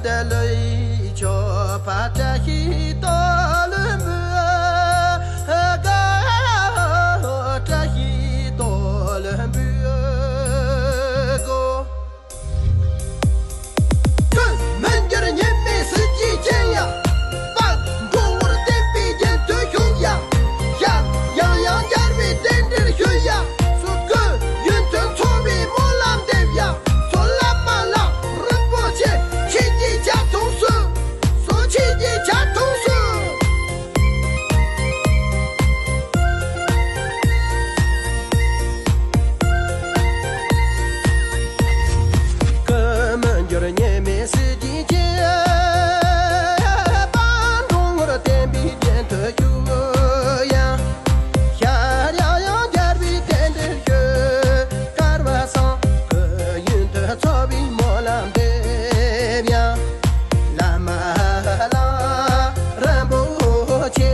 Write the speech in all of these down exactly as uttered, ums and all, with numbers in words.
དེ་ལས་ཆོས་པ་བཀྲ་ཤིས་རྟོགས་ལུས་འབུལ། བཀྲ་ཤིས་རྟོགས་ལུས་འབུལ་དགོས། ཀུན་མི་འགྱུར་ཉི་མའི་གཟི་བརྗིད་ཅན། ཡང་དག་འགྲོ་བར་བསྟན་པའི་རྒྱན་དུ་བཞུགས། ཡང་ཡང་ཡང་ཡང་རྒྱལ་བའི་རྟེན་འབྲེལ་ཞུ། ཡང་སོ་སྐུ་ཡོན་ཏན་འཚོ་བའི་སྨོན་ལམ་འདེབས། ཡང་སོ་བླ་མ་ལགས་རིན་པོ་ཆེ་ཁྱེད་ཀྱི་ཕྱག་མཐོང་སོ། སོ་ཁྱེད་ཀྱི་ཕྱག་མཐོང་སོ། ཀུན་མི་འགྱུར་ཉི་མའི་གཟི་བརྗིད་ཅན། དཔལ་འབྲོང་ངར་བསྟན་པའི་རྒྱན་དུ་བཞུགས། ཡང་ཡང་ཡང་ཡང་རྒྱལ་བའི་རྟེན་འབྲེལ་ཞུ། བསྐལ་པ་སངས་སྐུ་ཡོན་ཏུ་འཚོ་བའི་སྨོན་ལམ་འདེབས། ཡང་བླ་མ་ལགས་རིན་པོ་ཆེ་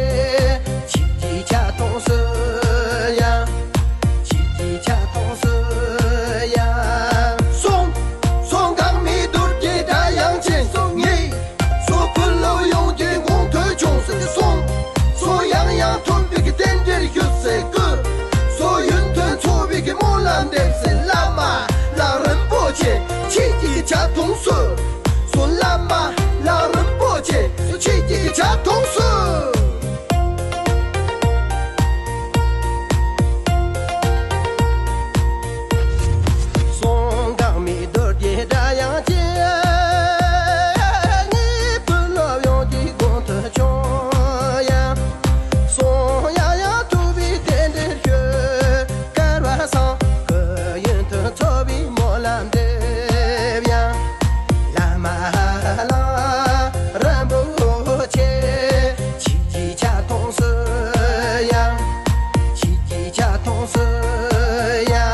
ཁྱེད་ཀྱི་ཕྱག་མཐོང་སོ། ཡང་ཁྱེད་ཀྱི་ཕྱག་མཐོང་སོ། ཡང་སོང་སོང་། འགག་མེད་རྡོ་རྗེ་སྒྲ་དབྱངས་ཅན། སོང་ངེས་སོ་བུ་སློབ་ཡོངས་ཀྱི་དགོངས་དོན་བྱུང་ཟེར། སོང་སོང་། ཡང་ཡང་མཐོན་པོའི་རྟེན་འབྲེལ་ཞུ་ཟེར། ཀུན་སོ་ཡོན་ཏན་འཚོ་བའི་སྨོན་ལམ་འདེབས་ཟེར། བླ་མ་ལགས་རིན་པོ་ཆེ་ཁྱེད་ཀྱི་ཕྱག་མཐོང་སོ། སོ་བླ་མ་ལགས་རིན་པོ་ཆེ་སོ་ཁྱེད་ཀྱི་ཕྱག་མཐོང་སོ། སོང་འགག་མེད་རྡོ་རྗེ་སྒྲ་དབྱངས་ཅན། ངེས་བུ་སློབ་ཡོངས་ཀྱི་དགོངས་དོན་བྱུང་། ཡང་སོང་ཡང་ཡང་ཐུབ་པའི་རྟེན་འབྲེལ་ཞུ། བསྐལ་པ་སངས་སྐུ་ཡོན་ཏུ་འཚོ་བའི་སྨོན་ལམ་འདེབས། ཡང་བླ་མ་ལགས་རིན་པོ་ཆེ་ཁྱེད་ཀྱི་ཕྱག་མཐོང་སོ། ཡང་ཁྱེད་ཀྱི་ཕྱག་མཐོང་སོ། ཡང་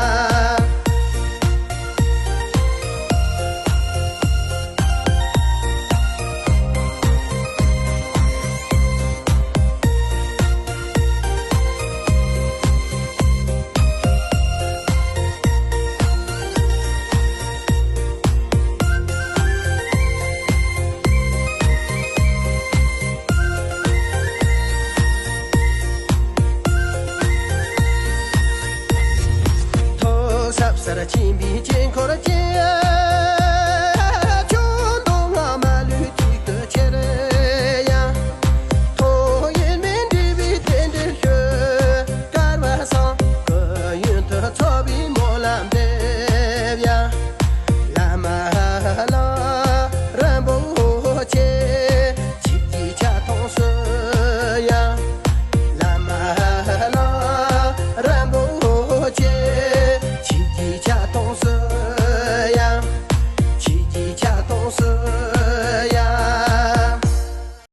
ཐོག་ཟབ་སར་ཕྱིན་པའི་དཀྱིལ་འཁོར་ཅན།